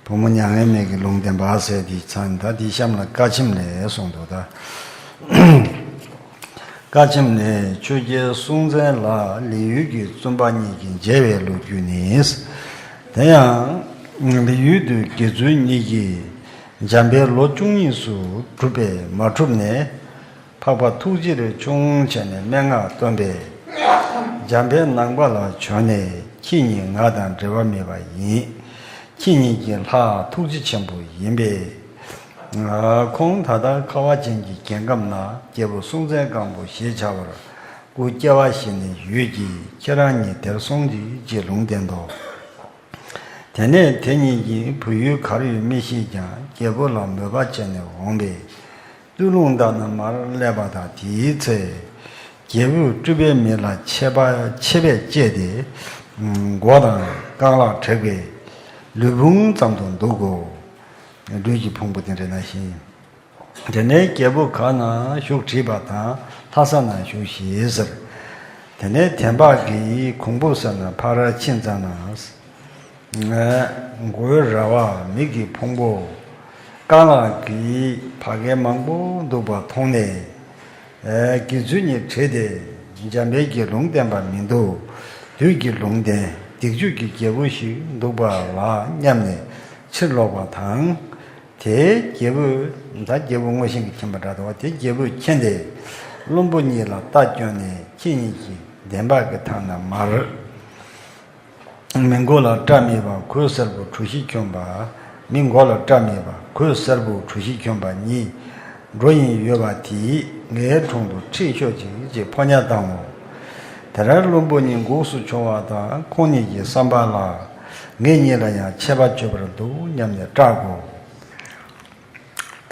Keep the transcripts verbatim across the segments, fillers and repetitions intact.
བུ་མོ་མྱ་ངན་མེད་ཀྱི་ལུང་བསྟན་པ་ཟེར་དེའི་མཚན། ད་དེའི་གཤམ་ལ་བཀའ་ཆེམས་ལས་གསུངས་འདུག་ད་བཀའ་ཆེམས་ལས། ཆོས་རྒྱལ་སྲོང་བཙན་ལ་ལི་ཡུལ་གྱི་བཙུན་པ་གཉིས་ཀྱིས་མཇལ་བའི་ལོ་རྒྱུས་ནི། དེ་ཡང་ལི་ཡུལ་དུ་དགེ་ཚུལ་གཉིས་ཀྱིས་འཇམ་དཔལ་ལོ་བཅུ་གཉིས་སུ་བསྒྲུབས་པས་མ་གྲུབ་ནས། འཕགས་པ་ཐུགས་རྗེ་ལས་ཆུང་བྱས་ནས་སྨྲེ་སྔགས་བཏོན་པས། འཇམ་དཔལ་ནང་པ་ལ་བྱོན་ནས། ཁྱེད་གཉིས་ང་དང་འབྲལ་བ་མེད་པ་ཡིན། ཁྱེད་གཉིས་ཀྱི་ལྷ་ཐུགས་རྗེ་ཆེན་པོ་ཡིན་པས། ཁོང་ད་ལྟ་ཁ་བ་ཅན་གྱི་རྒྱལ་ཁམས་ན་རྒྱལ་པོ་སྲོང་བཙན་སྒམ་པོ་ཞེས་བྱ་བར་སྐུ་སྐྱེ་བ་བཞེས་ནས་ཡོད་ཀྱི། ཁྱེད་རང་གཉིས་དེར་སོང་ཅིག་ཅེས་ལུང་བསྟན་ཏོ། དེ་ནས་དེ་གཉིས་ཀྱིས་བོད་ཡུལ་གར་ཡོད་མི་ཤེས་ཀྱང་རྒྱལ་པོ་ལ་མོས་པ་བྱས་ནས་འོངས་པས། སྟོད་ལུང་ཟླ་ན་མར་སླེབས་པ་དང་དེའི་ཚེ། རྒྱལ་པོས་སྤྲུལ་པའི་མི་ལ་ཆད་པ་ཆད་པས་བཅད་དེ། མགོ་དང་རྐང་ལག་བྲེགས་པས་ལུས་ཕུང་ཙམ་དུ་འདུག་གོ། ལུས་ཀྱི་ཕུང་པོ་དེ་འདྲ་ནང་བཞིན། དེ་ནས་རྒྱལ་པོ་ག་ན་བཞུགས་དྲིས་པ་དང་ལྷ་ས་ན་བཞུགས་ཞེས་ཟེར། དེ་ནས་དན་འཕགས་ཀྱིས་གོང་བུ་ཟེར་ན་ཕར་ཕྱིན་ཙམ་ན། མགོའི་རལ་བ་མིག་གི་ཕུང་པོ། རྐང་ལག་གི་བ་གའི་མང་པོ་འདུག་པ་མཐོང་ནས། དགེ་ཚུལ་གཉིས་དྲིས་ཏེ། འཇམ་དཔལ་གྱིས་ལུང་བསྟན་པ་མི་འདུག་བདུད་ཀྱི་ལུང་བསྟན་སྡིག་སྤྱོད་ཀྱི་རྒྱལ་པོ་ཞིག་འདུག་པ་ལ་སྙམ་ནས་ཕྱིར་ལོག་པ་དང་། དེ་རྒྱལ་པོས། ད་རྒྱལ་པོ་དངོས་བཞིན་གྱིས་མཁྱེན་པ་འདྲ་འདུག་བ། དེ་རྒྱལ་པོས་མཁྱེན་ཏེ། བློན་པོ་གཉིས་ལ་རྟ་བསྐྱོན་ནས་ཁྱེད་གཉིས་ཀྱིས་དན་འཕགས་ཀྱི་ཐང་ན་མར། མི་མགོ་ལ་སྐྲ་མེད་པ་གོས་སེར་པོ་གྲུ་བཞི་གྱོན་པ། མི་མགོ་ལ་སྐྲ་མེད་པ་གོས་སེར་པོ་གྲུ་བཞི་གྱོན་པ་གཉིས་འགྲོ་ཡིན་ཡོད་པ་དེས་ངའི་དྲུང་དུ་ཁྲིད་ཤོག་ཅིག་ཅེས་ཕོ་ཉ་བཏང་ངོ་། དེར་བློན་པོ་གཉིས་འགུགས་སུ་ཕྱུང་བ་དང་ཁོང་གཉིས་ཀྱི་བསམ་པ་ལ། ངེད་གཉིས་ལ་ཡང་ཆད་པ་གཅོད་པར་འདུག་སྙམ་ནས་སྐྲག་གོ།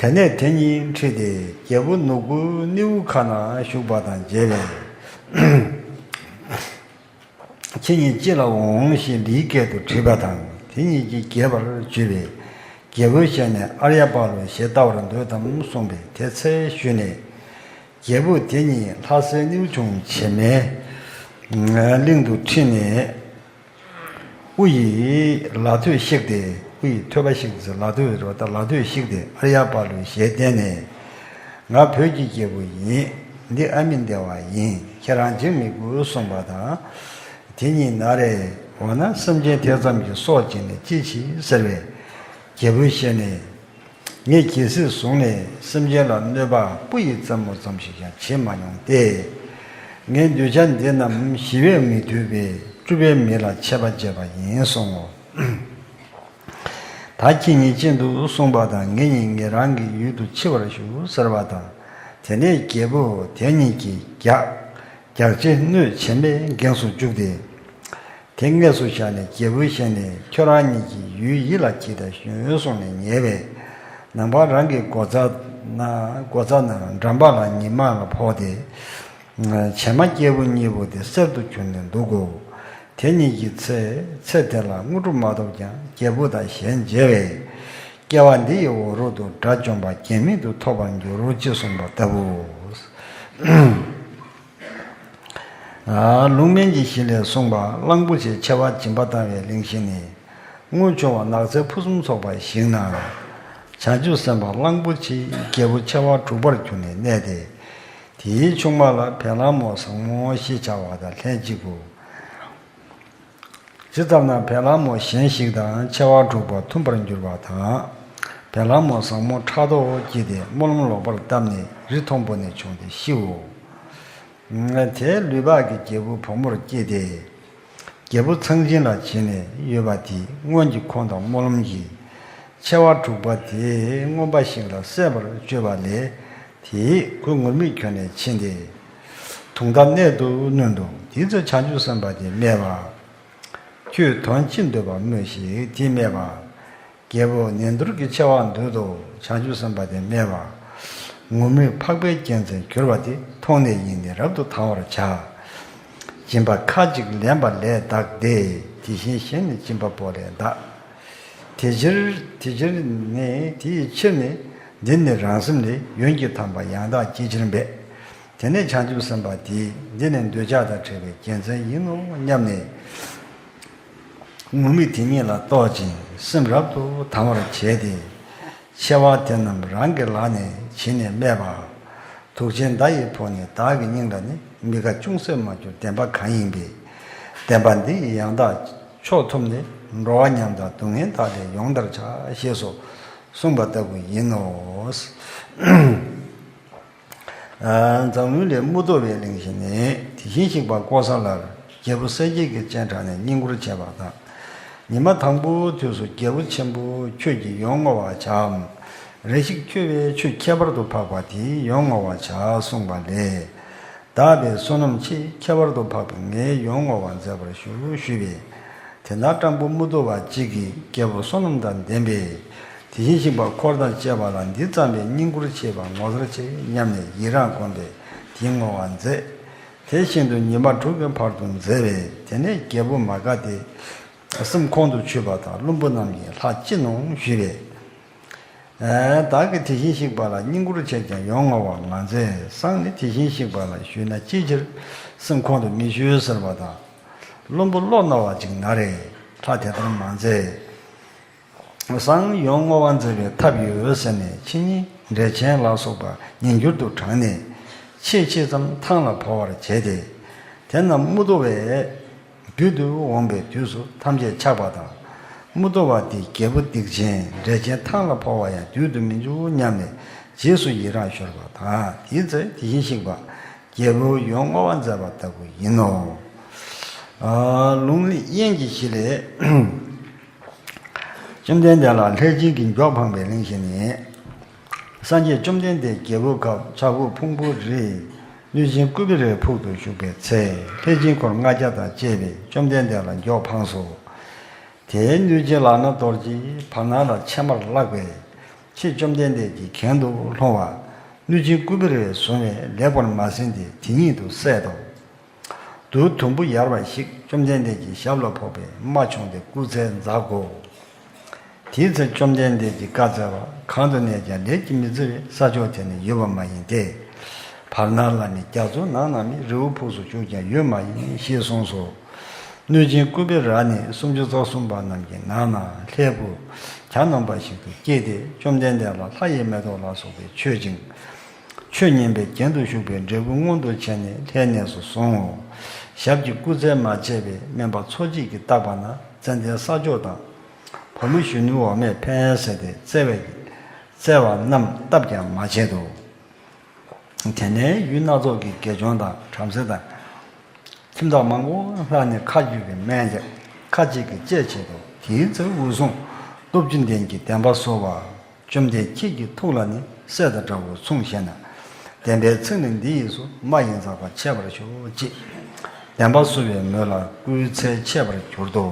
དེ་ནས་དེ་གཉིས་ཁྲིད་དེ་རྒྱལ་པོ་ནུབ་སྒོའི་སྣེའུ་ཁ་ན་བཞུགས་པ་དང་མཇལ་བས། ཁྱེད་གཉིས་ཅི་ལ་འོང་ཞེས་ལིའི་སྐད་དུ་དྲིས་པ་དང་དེ་གཉིས་ཀྱིས་རྒྱས་པར་བརྗོད་པས། རྒྱལ་པོའི་ཞལ་ནས། ཨརྱ་པ་ལོ་ཞེས་བལྟ་བར་འདོད་དམ་གསུངས་པས། དེ་ཚེ་ཞུས་ནས། རྒྱལ་པོ་དེ་གཉིས་ལྷ་སའི་སྣེའུ་ཆུང་བྱེ་མའི་གླིང་དུ་ཁྲིད་ནས། དབུ་ཡི་ལ་ཐོད་བཤིག་སྟེ། དབུ་ཡི་ཐོད་པ་བཤིག་སྟེ་ལ་ཐོད་རེད་པ། ད་ལ་ཐོད་བཤིག་སྟེ་ཨརྱ་པ་ལོའི་ཞལ་བསྟན་ནས། ང་བོད་ཀྱི་རྒྱལ་པོ་ཡིན། འདི་ཨ་མི་བདེ་བ་ཡིན། ཁྱེད་རང་འཇིགས་མི་དགོས་གསུངས་པ་དང་། དེ་གཉིས་ན་རེ་འོ་ན་སེམས་ཅན་དེ་ཙམ་གྱི་སྲོག་བཅད་ནས་ཅི་བྱེད་ཟེར་བས། རྒྱལ་པོའི་ཞལ་ནས། ངས་གལ་སྲིད་བཟུང་ནས་སེམས་ཅན་ལ་གནོད་པ་སྤུ་ཡི་རྩེ་མོ་ཙམ་ཞིག་ཀྱང་བྱེད་མ་མྱོང་སྟེ། ངའི་འདོད་ཆགས་འདི་རྣམས་ཞི་བས་མི་ཐུལ་བས་སྤྲུལ་པའི་མི་ལ་ཆད་པ་བཅད་པ་ཡིན་གསུང་ངོ་། ད་ཁྱེད་གཉིས་གཅིག་ཏུ་གསུངས་པ་དང་ངེད་གཉིས་ངེད་རང་གི་ཡུལ་དུ་འཆི་བར་ཞུ་ཟེར་བ་དང་། དེ་ནས་རྒྱལ་པོ་དེ་གཉིས་ཀྱིས་རྒྱགས། རྒྱགས་ཆེ་གནོད་བྱེད་མེད་འགེངས་སུ་བཅུག་སྟེ། དེ་དངོས་སུ་བཞག་ནས་རྒྱལ་པོའི་ཞལ་ནས། ཁྱོད་རང་ཉིད་ཀྱི་ཡུལ་ཡིད་ལ་གྱིས་དང་གཞོན་གསུངས་ནས་ཉེས་པས། ནངས་པ་རང་གི་སྒོ་རྩ་ན་སྒོ་རྩ་ན་འགྲམ་པ་ལ་ཉི་མ་ལ་ཕོག་སྟེ། བྱེ་མ་སྐྱེས་བུ་གཉིས་པོ་དེ་གསེར་དུ་གྱུར་ནས་འདུག་གོ། དེ་གཉིས་ཀྱི་ཚེ་ཚེ་དེ་ལ་དངོས་གྲུབ་མ་ཐོབ་ཀྱང་རྒྱལ་པོ་དང་ཞལ་མཇལ་བས། སྐྱེ་བ་འདི་ཡི་འོག་རོལ་དུ་དགྲ་བཅོམ་པ་གེགས་མེད་དུ་ཐོབ་པར་འགྱུར་རོ་ཅེས་གསུངས་པ་ལྟ་བུ། ལུང་སྨན་གྱི་གཞི་ལས་གསུངས་པ། གླང་པོ་ཆེས་མཆེ་བ་སྦྱིན་པ་བཏང་བའི་གླེང་གཞི་ནི། སྔོན་བྱུང་བ་ནགས་ཚལ་ཕུན་སུམ་ཚོགས་པ་ཞིག་ན། བྱང་ཆུབ་སེམས་དཔའ་གླང་པོ་ཆེའི་རྒྱལ་པོ་མཆེ་བ་དྲུག་པར་གྱུར་ནས་གནས་ཏེ། དེའི་ཆུང་མ་ལ་བལ་གླང་མོ་བཟང་མོ་ཞེས་བྱ་བ་དང་ལྷན་ཅིག་གོ། ཇི་ཙམ་ན་བལ་གླང་མོ་གཞན་ཞིག་དང་མཆེ་བ་དྲུག་པ་མཐུན་པར་འགྱུར་བ་དང་། བལ་གླང་མོ་བཟང་མོ་ཕྲག་དོག་སྐྱེས་ཏེ་སྨོན་ལམ་ལོག་པར་བཏབ་ནས་རི་མཐོན་པོ་ནས་བྱུང་སྟེ་ཤིའོ། དེ་ལུས་འཕགས་ཀྱི་རྒྱལ་པོའི་བུ་མོར་སྐྱེས་ཏེ། རྒྱལ་པོ་ཚངས་སྦྱིན་ལ་བྱིན་ནས་ཡོད་པ་དེས་སྔོན་གྱི་ཁོང་དང་སྨོན་ལམ་གྱིས། མཆེ་བ་དྲུག་པ་དེ་རྔོན་པ་ཞིག་ལ་བསད་པར་བཅོལ་བ་ལས། དེས་ཁོའི་ངུར་སྨྲིག་གྱོན་ནས་ཕྱིན་ཏེ། དུང་མདའ་གནད་དུ་བསྣུན་ཏོ། དེའི་ཚེ་བྱང་ཆུབ་སེམས་དཔའ་དེས་སྨྲས་པ། ཁྱོད་དོན་ཅི་འདོད་པ་སྨྲོས་ཤིག་དེས་སྨྲས་པ། རྒྱལ་པོ་ནན་ཏུར་གྱི་མཆེ་བ་འདོད་དོ། བྱང་ཆུབ་སེམས་དཔའ་དེས་སྨྲས་པ། ངུར་སྨྲིག་འཕགས་པའི་རྒྱལ་མཚན་གྱུར་པ་དེ་མཐོང་ནས་ཡིད་ནི་རབ་ཏུ་དང་བར་བྱ། སྦྱིན་པ་ཁ་ཅིག་ལེན་པ་ལས་བདག་བདེ། དེ་བཞིན་གཞན་ནི་སྦྱིན་པ་པོ་ལས་བདག་དེ་ཕྱིར་དེ་ཕྱིར་ནི་དེ་ཡི་ཕྱིར་ནི། འདི་ནི་རང་སེམས་ལས། ཡོན་གྱི་དམ་པ་ཡང་དག་ཅི་ཕྱིར་འབད། དེ་ནས་བྱང་ཆུབ་སེམས་དཔའ་དེས་འདི་ནི་འདོད་ཆགས་དང་བྲལ་བའི་རྒྱལ་མཚན་ཡིན་ནོ་སྙམ་ནས། ངུར་སྨྲིག་དེ་ཉིད་ལ་རྟོག་ཅིང་སེམས་རབ་ཏུ་དང་བར་བྱས་ཏེ། མཆེ་བ་དེ་རྣམས་རང་གི་ལག་ནས་བྱིན་ནས་སྨྲས་པ། དུག་ཅན་མདའ་ཡིས་ཕོག་ནས་བདག་གི་སྙིང་ལ་ནི་མི་དགའ་ཅུང་ཟད་མ་གྱུར་བདེན་པ་གང་ཡིན་པས། བདེན་པ་འདི་ཡི་ཡང་དག་ཕྱོགས་ཐུབ་ནས། འགྲོ་བ་ཉམས་དང་སྡུག་བསྔལ་དག་ལས་ཡོངས་ཐར་བྱ། ཞེས་སོགས་གསུངས་པ་ལྟ་བུ་ཡིན་ནོ། འཛམ་གླིང་ལས་དམུ་ཏོ་བའི་གླིང་བཞི་ནས། དེ་བཞིན་གཤེགས་པ་ཀོ་ས་ལར། རྒྱལ་པོ་གསལ་བྱེད་ཀྱི་སྤྱན་དྲངས་ནས་བསྙེན་བཀུར་བྱས་པ་དང་། ཉི་མ་དང་པོའི་དུས་སུ་རྒྱལ་པོ་ཆེན་པོ་ཁྱོད་ཀྱིས་ཡོངས་བསྔོ་བར་བྱའམ། རེ་ཞིག་ཁྱོད་པས་ཆོས་ཁྱད་པར་དུ་འཕགས་པ་དེ་ཡོངས་བསྔོ་བར་བྱ་གསུངས་པ་ལས། བདག་པས་བསོད་ནམས་ཆེས་ཁྱད་པར་དུ་འཕགས་པའི་ངས་ཡོངས་བསྔོ་བ་མཛད་པར་ཞུ་ཞུས་པས། དེ་ན་སྤྲང་པོ་དམུ་ཏོ་བ་གཅིག་གིས་རྒྱལ་པོ་བསོད་ནམས་དང་ལྡན་པས། དེ་བཞིན་གཤེགས་པ་འཁོར་དང་བཅས་པ་ལ་འདི་ཙམ་པའི་བསྙེན་བཀུར་བྱེད་པ་ངོ་མཚར་ཆེ་སྙམ་ནས་ཡི་རངས་བསྒོམས་པས་དེའི་བསྔོ་བ་མཛད། དེ་བཞིན་དུ་ཉི་མ་དྲུག་གི་བར་དུ་མཛད་པས། དེ་ནས་རྒྱལ་པོ་མ་ག་དེ་སེམས་ཁོང་དུ་ཆུད་པ་དང་བློན་པོ་རྣམས་ཀྱིས་ལྷ་ཅི་གནང་ཞུས་པས། ཨ། བདག་གིས་དེ་བཞིན་གཤེགས་པ་ལ་བསྙེན་བཀུར་བྱས་ཀྱང་ཡོངས་བསྔོ་བ་མ་མཛད། སང་ནི་དེ་བཞིན་གཤེགས་པ་ལ་ཞུས་ན་ཅིའི་ཕྱིར་སེམས་ཁོང་དུ་མི་ཆུད་ཟེར་བ་དང་། བློན་པོ་བློ་རྣོ་བ་ཅིག་ན་རེ། ལྷ་དེ་ལྟར་མ་མཛད། སང་ཡོངས་བསྔོ་བ་མཛད་པའི་ཐབས་ཡོད་ཟེར་ནས་ཕྱི་ཉིན་འབྲས་ཆན་ལ་སོགས་པ་ཉིས་འགྱུར་དུ་དྲངས་ནས་ཕྱེད་ཕྱེད་ཙམ་ཐང་ལ་བོར་བར་བྱས་ཏེ། དེ་རྣམས་དམུ་ཏོ་བས། བདུད་དུ་འོངས་པའི་དུས་སུ་ཐམས་ཅད་ཆགས་པ་དང་། དམུ་ཏོ་བ་འདི་རྒྱལ་པོ་སྡིག་ཅན་འབྲས་ཆན་ཐང་ལ་བོར་བ་ཡང་བདུད་དུ་མི་འཇུག་སྙམ་ནས་རྗེས་སུ་ཡི་རངས་ཤོར་བ་དང་། དེའི་ཚེ་དེ་བཞིན་གཤེགས་པ་རྒྱལ་པོ་ཡོངས་བསྔོ་བ་མཛད་པ་ལྟ་བུ་ཡིན་ནོ། ཨ། ལུང་ལས་དབྱེན་གྱི་གཞི་ལས། བཅོམ་ལྡན་འདས་ལ་ལྷས་བྱིན་གྱི་མགྱོགས་འཕངས་པའི་གླིང་བཞི་ནས། སངས་རྒྱས་བཅོམ་ལྡན་འདས་རྒྱལ་པོའི་ཁབ་ཕྱྭ་འགུགས་ཕུང་པོའི་རི། གནོད་སྦྱིན་ཀུ་བེ་རའི་ཕུག་ཏུ་བཞུགས་པའི་ཚེ། ལྷས་བྱིན་འཁོར་ལྔ་བརྒྱ་དང་བཅས་པས་བཅོམ་ལྡན་འདས་ལ་མགྱོགས་འཕངས་སོ། དེའི་གནོད་སྦྱིན་ལག་ན་རྡོ་རྗེས་བར་སྣང་ལ་ཕྱེ་མར་བརླགས་པས། ཕྱིས་བཅོམ་ལྡན་འདས་ཀྱི་གན་དུ་ལྷུང་བ། གནོད་སྦྱིན་ཀུ་བེ་རས་བཟུང་བས་ལེགས་པར་མ་ཟིན་ཏེ་དེ་ཉིད་དུ་བསད་དོ། བདུད་དུམ་བུ་ཡར་བ་ཞིག་བཅོམ་ལྡན་འདས་ཀྱི་ཞབས་ལ་ཕོག་པས་རྨ་བྱུང་སྟེ་སྐུ་ཚེ་འཛག་གོ། དེའི་ཚེ་བཅོམ་ལྡན་འདས་ཀྱིས་བཀའ་སྩལ་པ། གང་དུ་གནས་ཀྱང་ལས་ཀྱིས་མི་བརྫི་བའི་ས་ཕྱོགས་དེ་ནི་ཡོད་པ་མ་ཡིན་ཏེ། བར་སྣང་ལ་ནི་རྒྱ་མཚོ་ནང་ན་ནི་རི་བོ་ཕུགས་སུ་བཞུགས་ཀྱང་ཡོད་མ་ཡིན་ཞེས་གསུངས་སོ། གནོད་སྦྱིན་ཀུ་བེ་ར་ནི་སུམ་ཅུ་རྩ་གསུམ་པ་རྣམས་ཀྱི་ནང་ན་ལྷའི་བུ་གྱ་ནོམ་པ་ཞིག་ཏུ་སྐྱེས་ཏེ་བཅོམ་ལྡན་འདས་ལ་ལྷ་ཡི་མེ་ཏོག་ལ་སོགས་པས་མཆོད་ཅིང་། ཆོས་ཉན་པའི་རྒྱན་དུ་བཞུགས་པའི་འབྲས་བུ་མངོན་དུ་བྱས་ནས་ལྷའི་གནས་སུ་སོང་ངོ་། ཞབས་ཀྱིས་སྐུ་ཚེ་མ་བཅད་པའི་སྨན་པ་མཚོ་སྐྱེས་ཀྱིས་བརྟག་པ་ན་ཙན་དན་ས་ཕྱོགས་དང་། བུ་མོ་གཞོན་ནུའི་འོ་མས་ཕན་ཟེར་ཏེ་བརྩེ་བས་བརྩེ་བ་རྣམས་བཏབ་ཀྱང་མ་བྱེད་དོ། དེ་ནས་ཡུལ་སྣ་ཚོགས་ཀྱི་དགེ་སྦྱོང་དང་བྲམ་ཟེ་དང་། ཁྱིམ་བདག་མང་པོ་ལྷགས་ནས་ཁ་རྒྱུད་ཀྱི་སྨན་བརྒྱབ། ཁ་ཅིག་གིས་ལྕེ་བྱེད་དོ། དེའི་ཚེ་འོད་སྲུང་སྟོབས་བཅུ་ལྡན་གྱིས་བདེན་པ་གསོལ་བ། བཅོམ་ལྡན་ཁྱེད་ཀྱི་ཐུགས་ལ་ནི་སྲས་དང་འདྲ་བོ་མཚུངས་ཞེ་ན། བདེན་པའི་ཚིག་ནི་འདི་ཡིས་སུ། རྨ་ཡིན་ཚགས་པ་ཆད་པར་ཤོག་ཅེས། བདེན་པ་གསོལ་བའི་མོད་ལ་སྐུའི་ཚེ་ཆད་པར་གྱུར་ཏོ།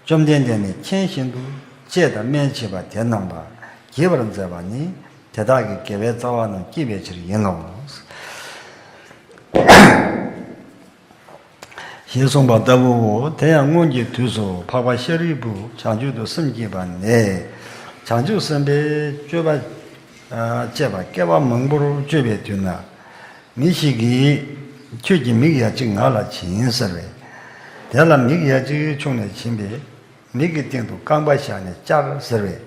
བཅོམ་ལྡན་འདས་ནི་མཁྱེན་བཞིན་དུ་ལྕེ་དང་སྨན་བྱེད་པ་དེ་རྣམས་ལ་དགྱེས་པར་མཛད་པ་ནི། དེ་དག་གི་དགེ་བའི་རྩ་བ་རྣམས་བསྐྱེད་པའི་ཕྱིར་ཡིན་ནོ། ཞེས་གསུངས་པ་ལྟ་བུའོ། དེ་ཡང་སྔོན་གྱི་དུས་སུ་འཕགས་པ་ཤཱ་རིའི་བུས་བྱང་ཆུབ་ཏུ་སེམས་བསྐྱེད་པ་ནས། བྱང་ཆུབ་སེམས་དཔའི་སྤྱོད་པ་སྤྱད་པ་བསྐལ་པ་མང་པོར་སྤྱོད་པའི་དུས་ན། མི་ཞིག་གིས། ཁྱོད་ཀྱིས་མིག་ཡ་གཅིག་ང་ལ་བྱིན་ཟེར་བས། དེ་ལ་མིག་ཡ་གཅིག་ཕྱུང་ནས་ཕྱིན་པས། མིག་གི་སྟེང་དུ་རྐང་པ་བཞག་ནས་བཅར་ཟེར་བས།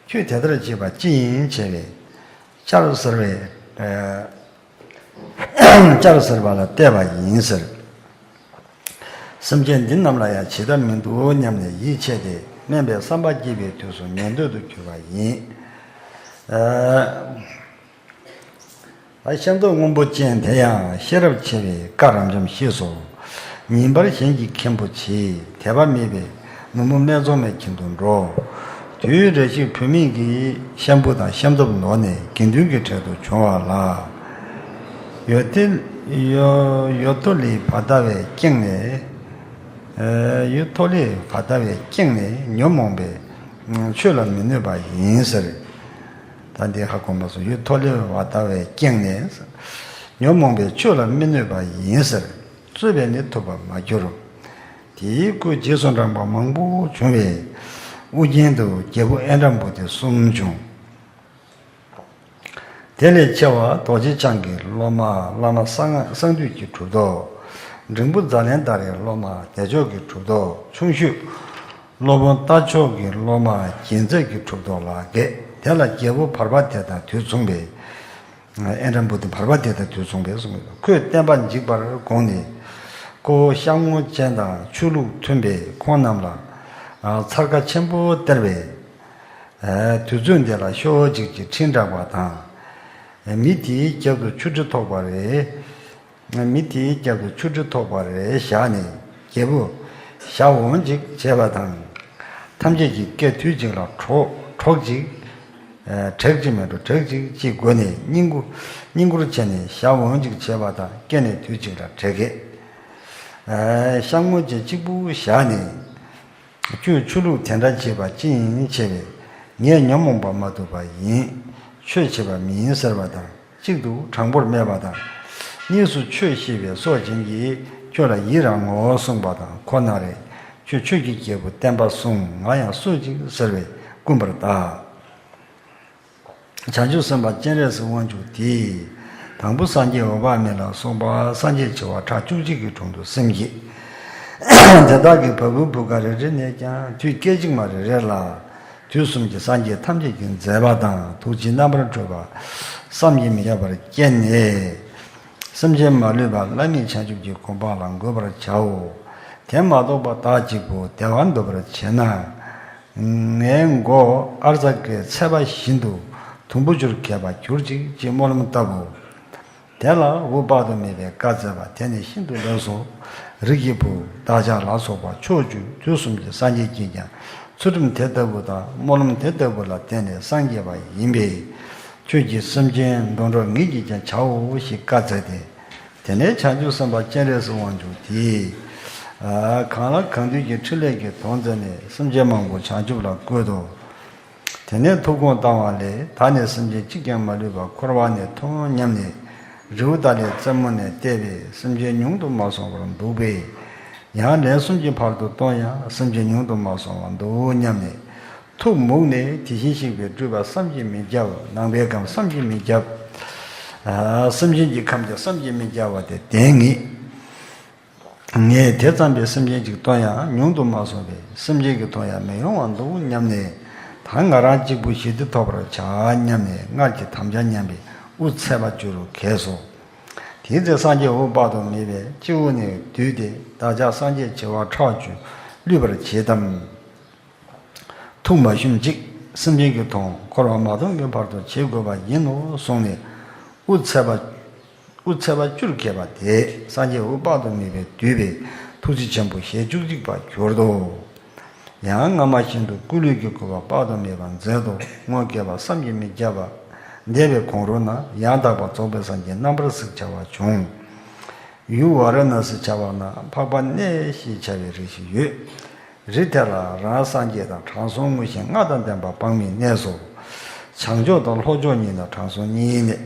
ཁྱོད་དེ་ལྟར་བྱེད་པ་ཅི་ཡིན་བྱས་པས། བཅར་ཟེར་བས། ཨ། བཅར་ཟེར་བ་ལ་བལྟས་པ་ཡིན་ཟེར། སེམས་ཅན་འདི་རྣམས་ལ་ཡང་བྱིན་ཐབས་མི་འདུག་སྙམ་ནས་ཡིད་ཆེས་ཏེ་དམན་པའི་བསམ་པ་སྐྱེས་པའི་དུས་སུ་ཉན་འདོད་དུ་གྱུར་པ་ཡིན། ཨ། ཤ་མདོག་སྔོན་པོ་ཅན་དེ་ཡང་ཤེས་རབ་ཆེ་བས་བཀའ་རབ་འབྱམས་ཤེས་སོ། ཉིན་པར་གཞན་གྱི་མཁན་པོ་བྱེད། དད་པ་མེད་པས་མི་མོ་སྨད་འཚོང་མའི་ཁྱིམ་དུ་འགྲོ། དུས་རེ་ཞིག་བུད་མེད་ཀྱིས་ཤམ་བུ་དང་ཤམ་ཐབས་ནོར་ནས་དགེ་འདུན་གྱི་གྲལ་དུ་བྱུང་བ་ལ། ཡོ་ཏི་ཡོ་ཡོ་ཐོ་ལི་བ་ཏ་བས་སྐྱེངས་ནས། ཡོ་ཐོ་ལི་བ་ཏ་བས་སྐྱེངས་ནས་ཉོན་མོངས་པས་ཆོས་ལ་མི་གནོད་པ་ཡིན་ཟེར། ད་འདི་ཧ་གོ་མ་སོང་། ཡོ་ཐོ་ལི་བ་ཏ་བས་སྐྱེངས་ནས། ཉོན་མོངས་པས་ཆོས་ལ་མི་གནོད་པ་ཡིན་ཟེར། རྩོད་པས་ནི་ཐུབ་པར་མ་གྱུར། དེའི་སྐུ་རྗེས་སུ་འབྲངས་པ་མང་པོ་བྱུང་བས། ཨུ་རྒྱན་དུ་རྒྱལ་པོ་ཨེ་འདྲ་བུ་དེ་གསུམ་བྱུང་། དེ་ལས་ཆེ་བ་རྡོ་རྗེ་འཆང་གི་སློབ་མ་བླ་མ་གསང་གསང་འདུས་ཀྱི་གྲུབ་ཐོབ། འབྲིང་པོ་ཛཱ་ལན་དྷ་རའི་སློབ་མ་བདེ་མཆོག་གི་གྲུབ་ཐོབ། ཆུང་ཤོས་ སློབ་དཔོན་རྟ་མཆོག་གི་སློབ་མ་རྒྱལ་མཚན་གྱི་གྲུབ་ཐོབ་ལ་བརྒྱད། དེ་ལ་རྒྱལ་པོ་བར་པ་དེ་དང་དུས་མཚུངས་པའི། ཨེ་རམ་བུ་དེ་བར་པ་དེ་དང་དུས་མཚུངས་པའི་གསུངས་པས། ཁོས་བསྟན་པ་འཇིག་པར་དགོངས་ནས། ཁོ་བོ་ཤ་ངོ་ཅན་དང་ཆོས་ལུགས་མཐུན་པས་ཁོང་རྣམས་ལ་ཚར་ཁ་ཆེན་པོ་སྟེར་བས། དུས་ཚོད་འདི་ལ་ཤོག་ཅིག་གིས་འཕྲིན་བསྒྲགས་པ་དང་། མི་དེའི་རྒྱབ་ཏུ་ཆུ་གྲི་ཐོགས་པ་རེ། མི་དེའི་རྒྱབ་ཏུ་ཆུ་གྲི་ཐོགས་པ་རེ་བཞག་ནས། རྒྱལ་པོ་ཞག་འོང་ཅིག་བྱས་པ་དང་། ཐམས་ཅད་ཀྱིས་སྐད་དུས་གཅིག་ལ་གྲོགས་གྲོགས་གཅིག་གྲགས་གཅིག་མེད་འགྲོ་གྲགས་གཅིག་ཅེས་བསྒོ་ནས་སྙིང་གུ་སྙིང་གུར་བྱས་ནས་ཞག་འོང་ཅིག་བྱས་པ་དང་། སྐད་ནས་དུས་གཅིག་ལ་གྲགས་སྐད། ཤ་ངོ་ཅན་གཅིག་པུ་བཞག་ནས། ཁྱོད་ཆོས་ལུགས་དེ་འདྲ་བྱེད་པ་ཅི་ཡིན་བྱས་པས། ངས་ཉོན་མོངས་པ་མ་ཐུབ་པ་ཡིན། ཆོས་བྱེད་པ་མིན་ཟེར་བ་དང་། གཅིག་ཏུ་དྲང་པོར་སྨྲས་པ་དང་། གཉིས་སུ་ཆོས་ཤེས་པའི་སྲོག་ཅན་གྱིས་ཁྱོད་ལ་ཡི་རང་ངོ་གསུངས་པ་དང་། ཁོ་ན་རེ། ཁྱོད་ཆོས་ཀྱི་རྒྱལ་པོ་བསྟན་པ་སྲུང་། ང་ཡང་སྲུང་ཅིག་ཟེར་བས་བསྐུལ་བར་གདའ། བྱང་ཆུབ་སེམས་དཔའ་སྤྱན་རས་གཟིགས་དབང་ཕྱུག་དེས། དང་པོ་སངས་རྒྱས་འོད་དཔག་མེད་ལ་སོགས་པ་སངས་རྒྱས་བྱེ་བ་ཕྲག་བཅུ་གཅིག་གི་དྲུང་དུ་སེམས་བསྐྱེད། དེ་དག་གི་བ་སྤུའི་བུ་ག་རེ་རེ་ནས་ཀྱང་དུས་སྐད་ཅིག་མ་རེ་རེ་ལ། དུས་གསུམ་གྱི་སངས་རྒྱས་ཐམས་ཅད་ཀྱི་མཛད་པ་དང་ཐུགས་རྗེའི་རྣམ་པར་གྲོལ་བ་བསམ་གྱིས་མི་ཁྱབ་པར་བསྐྱེད་ནས། སེམས་ཅན་མ་ལུས་པ་བླ་མེད་བྱང་ཆུབ་ཀྱི་གོ་འཕང་ལ་འགོད་པར་བྱའོ། དེ་མ་གཏོགས་པ་བདག་གཅིག་པུ་བདེ་བ་འདོད་པར་བྱེད་ན། ངའི་མགོ་ཨརྫ་ཀའི་ཚད་པ་བཞིན་དུ་དུམ་བུ་བཅུར་གས་པར་གྱུར་ཅིག་ཅེས་སྨོན་ལམ་བཏབ་བོ། དེ་ལ་འོད་དཔག་ཏུ་མེད་པས་བཀའ་སྩལ་པ། དེ་ནི་ཤིན་ཏུ་ལེགས་སོ། རིགས་ཀྱི་བུ། བདག་ཅག་ལ་སོགས་པ་ཕྱོགས་བཅུ་དུས་གསུམ་གྱི་སངས་རྒྱས་ཀྱིས་ཀྱང་ཚུལ་ཁྲིམས་དེ་ལྟ་བུ་དང་སྨོན་ལམ་དེ་ལྟ་བུ་ལ་བརྟེན་ནས་སངས་རྒྱས་པ་ཡིན་པས། ཁྱོད་ཀྱིས་སེམས་ཅན་འདོད་འགྲོགས་ངེད་ཀྱིས་ཀྱང་བྱའོ་ཞེས་བཀའ་སྩལ་ཏེ། དེ་ནས་བྱང་ཆུབ་སེམས་དཔའ་སྤྱན་རས་གཟིགས་དབང་ཕྱུག་དེས། གང་ལ་གང་འདུལ་གྱི་ཕྲིན་ལས་ཀྱི་དོན་མཛད་ནས་སེམས་ཅན་མང་པོ་བྱང་ཆུབ་ལ་བཀོད་དོ། དེ་ནས་ཐུགས་དགོངས་བཏང་བ་ལས། ད་ནི་སེམས་ཅན་གཅིག་ཀྱང་མ་ལུས་པ་འཁོར་བ་ནས་ཐོན་སྙམ་ནས། རི་བོ་ཏ་ལའི་རྩེ་མོ་ནས་བལྟས་པས་སེམས་ཅན་ཉུང་དུ་མ་སོང་བར་འདུག་པས། ཡང་ལན་གསུམ་གྱི་བར་དུ་བཏོན་ཡང་སེམས་ཅན་ཉུང་དུ་མ་སོང་བར་འདུག་སྙམ་ནས། ཐུགས་མུག་ནས་དེ་བཞིན་གཤེགས་པའི་སྤྲུལ་པ་བསམ་གྱིས་མི་ཁྱབ། ནང་པའི་ཁམས་བསམ་གྱིས་མི་ཁྱབ། སེམས་ཅན་གྱི་ཁམས་ཀྱང་བསམ་གྱིས་མི་ཁྱབ་པ་དེ་བསྟན་ངེས། ངས་དེ་ཙམ་པའི་སེམས་ཅན་གཅིག་བཏོན་ཡང་ཉུང་དུ་མ་སོང་བས། སེམས་ཅན་གྱིitོན་ཡང་མི་ཡོང་བར་འདུག་སྙམ་ནས། ད་ང་རང་གཅིག་པུ་ཞི་བདེ་ཐོབ་པར་བྱ་སྙམ་ནས་སྔར་གྱི་དམ་བཅའ་ཉམས་པས་དབུ་ཚད་པ་བཅུ་རུ་གས་སོ། དེའི་ཚེ་སངས་རྒྱས་འོད་དཔག་ཏུ་མེད་པས་སྤྱི་བོ་ནས་བསྡུས་ཏེ། བདག་ཅག་སངས་རྒྱས་བྱེ་བ་ཕྲག་བཅུ་བསླུས་པར་བྱེད་དམ། ཐུགས་མ་ཞུམ་ཅིག་སེམས་ཅན་གྱི་དོན་འཁོར་བ་མ་སྟོངས་ཀྱི་བར་དུ་བྱེད་དགོས་པ་ཡིན་ནོ་གསུངས་ནས། དབུ་ཚད་པ། དབུ་ཚད་པ་བཅུར་གས་པ་དེས་སངས་རྒྱས་འོད་དཔག་ཏུ་མེད་པས་བསྡུས་པའི་ཐུགས་རྗེ་ཆེན་པོ་ཞལ་བཅུ་གཅིག་པ་གྱུར་ཏོ། ཡང་སྔ་མ་བཞིན་དུ་སྐུ་ལུས་ཀྱི་གོ་འཕང་དཔག་ཏུ་མེད་པ་མཛད་དོ། སྔོན་བསྐལ་པ་བསམ་གྱིས་མི་ཁྱབ་པ་འདས་པའི་གོང་རོལ་ན་ཡང་དག་པར་རྫོགས་པའི་སངས་རྒྱས་རྣམ་པར་གཟིགས་བྱ་བ་བྱུང་། ཡུལ་ཝཱ་ར་ཎཱ་སི་བྱ་བ་ན་འཕགས་པ་གནས་ཞེས་བྱ་བའི་རི་ཞིག་ཡོད། རི་དེ་ལ་རང་སངས་རྒྱས་དང་དྲང་སྲོང་དངོས་གཞི་ལྔ་དང་ལྡན་པ་དཔག་མེད་གནས་སོ། བྱང་ཕྱོགས་དང་ལྷོ་ཕྱོགས་གཉིས་ན་དྲང་སྲོང་གཉིས་གནས།